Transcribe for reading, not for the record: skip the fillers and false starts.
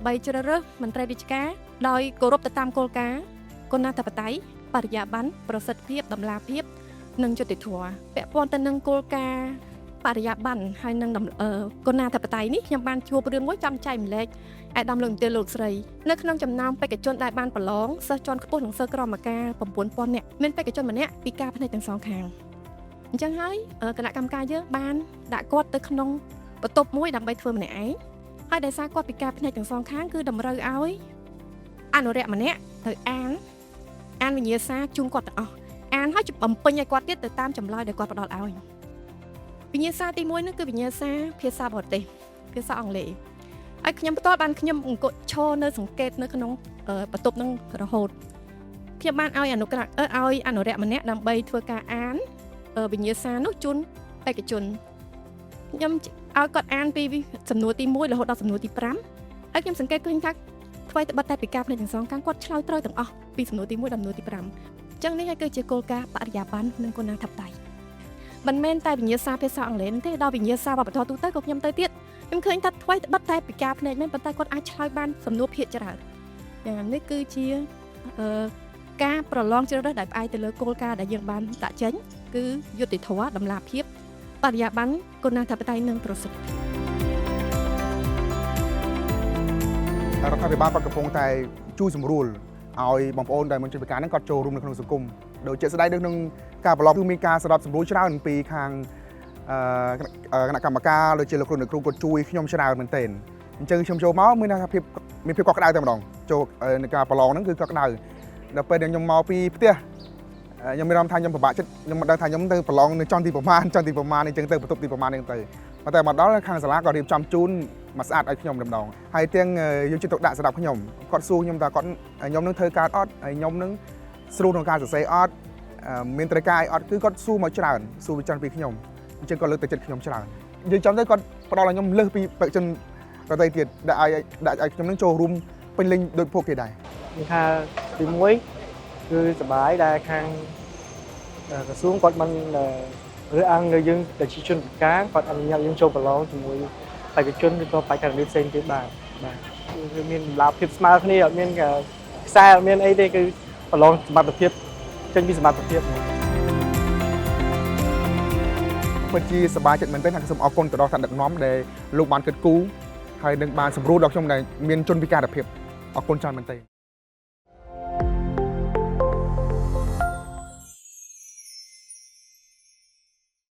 ដើម្បីជ្រើសរើសមន្ត្រីរាជការដោយគោរពទៅតាមគោលការណ៍គណៈធិបតេយ្យបរិយាបន្នប្រសិទ្ធភាពតម្លាភាពនិងយុត្តិធម៌ពាក់ព័ន្ធទៅនឹងគោលការណ៍បរិយាបន្នហើយនឹងគណៈធិបតេយ្យនេះខ្ញុំបានជួបរឿងមួយចង់ចែកម្លែកឯកឧត្តមលោកជំទាវលោកស្រីនៅក្នុងចំណោមបេក្ខជនដែលបានប្រឡងសិស្សជាន់ខ្ពស់និងសិស្សក្រមការ9000នាក់មានបេក្ខជនម្នាក់ពិការភ្នែកទាំងសងខាងអញ្ចឹងហើយគណៈកម្មការយើងបានដាក់គាត់ទៅក្នុងបន្ទប់មួយដើម្បីធ្វើម្នាក់ឯងហើយដោយសារគាត់ពិការភ្នែកទាំងសងខាងគឺតម្រូវឲ្យអនុរិយម្នាក់ត្រូវអានវិញ្ញាសាជូនគាត់ទាំងអស់អានហើយបំពេញឲ្យគាត់ទៀតទៅតាមចម្លើយដែលគាត់ផ្ដល់ឲ្យវិញ្ញាសាទី1នោះគឺវិញ្ញាសាភាសាបរទេសភាសាអង់គ្លេសហើយខ្ញុំផ្ទាល់បានខ្ញុំអង្គុយឈរនៅសង្កេតនៅក្នុងបន្ទប់នឹងរហូតខ្ញុំបានឲ្យអនុក្រឲ្យអនុរិយម្នាក់ដើម្បីធ្វើការអានវិញ្ញាសានោះជូនបេក្ខជនខ្ញុំឲ្យគាត់អានពីសំណួរទី1រហូតដល់សំណួរទី5ហើយខ្ញុំសង្កេតឃើញថាថ្មីត្បិតតែពីការភ្នែកទាំងសងខាងគាត់ឆ្លើយត្រូវទាំងអស់ពីសំណួរទី1ដល់សំណួរទី5អញ្ចឹងនេះហើយគឺជាគោលការណ៍បរិយាបន្ននិងគណៈធិបតេយ្យមិនមែនតែវិញ្ញាសាភាសាអង់គ្លេសទេដល់វិញ្ញាសាវប្បធម៌ទូទៅក៏ខ្ញុំទៅទៀតខ្ញុំឃើញថាថ្មីត្បិតតែពីការភ្នែកមែនប៉ុន្តែគាត់អាចឆ្លើយបានសំណួរភាគច្រើនយ៉ាងនេះគឺជាការប្រឡងជ្រើសរើសដែលផ្អែកទៅលើគោលការណ៍ដែលយើងបានដាក់ចេញគឺយុត្តិធម៌តម្លាភាពបរិយាបន្នគណៈធិបតេយ្យនិងប្រសិទ្ធភាព រដ្ឋាភិបាលគាត់កំពុងតែជួយសម្រួលឲ្យបងប្អូនដែលមិនជនពិការហ្នឹងគាត់ចូលរួមនៅក្នុងសង្គមដោយជាក់ស្ដែងនៅក្នុងការប្រឡងគឺមានការសម្របសម្រួលច្រើនពីខាងគណៈកម្មការដូចជាលោកគ្រូអ្នកគ្រូគាត់ជួយខ្ញុំច្រើនមែនទែនអញ្ចឹងខ្ញុំចូលមកមានថាភាពមានភាពកក់ក្ដៅតែម្ដងចូលในការប្រឡងហ្នឹងគឺកក់ក្ដៅដល់ពេលដែលខ្ញុំមកពីផ្ទះខ្ញុំមានអារម្មណ៍ថាខ្ញុំពិបាកចិត្តខ្ញុំមិនដឹងថាខ្ញុំទៅប្រឡងនៅចន់ទីប្រមាណចន់ទីប្រមាណអញ្ចឹងទៅបន្ទប់ទីប្រមាណអញ្ចឹងទៅប៉ុន្តែមកដល់ខាងសាលាក៏រៀបចំជូនមកស្អាតឲ្យខ្ញុំតែម្ដងហើយទាំងយកចិត្តទុកដាក់សម្រាប់ខ្ញុំគាត់សួរខ្ញុំថាគាត់ខ្ញុំនឹងធ្វើការអត់ហើយខ្ញុំនឹងស្រួលក្នុងការសរសេរអត់មានត្រូវការអីអត់គឺគាត់សួរមកច្រើនសួរមកច្រើនពីខ្ញុំអញ្ចឹងគាត់លើកទឹកចិត្តខ្ញុំច្រើននិយាយចំទៅគាត់ផ្ដល់ឲ្យខ្ញុំលើសពីបេក្ខជនដទៃទៀតដាក់ឲ្យដាក់ឲ្យខ្ញុំនឹងចូលរួមពេញលេញដូចពួកគេដែរ មានថាទី1គឺសប្បាយដែលខាងក្រសួងគាត់មិនរើសអើងនៅយើងដែលជាជនពិការគាត់អនុញ្ញាតយើងចូលប្រឡងជាមួយបេក្ខជនឬក៏បេក្ខជនផ្សេងទៀតបានបាទគឺមានតម្លាភាពស្មើគ្នាអត់មានខ្សែអត់មានអីទេគឺប្រឡងសមត្ថភាពចេញពីសមត្ថភាព ពិតជាសប្បាយចិត្តមែនទែនហើយសូមអរគុណទៅដល់ថ្នាក់ដឹកនាំដែលលោកបានគិតគូរហើយនឹងបានសម្រួលដល់ខ្ញុំដែលមានជនពិការភាពអរគុណច្រើនមែនទែន។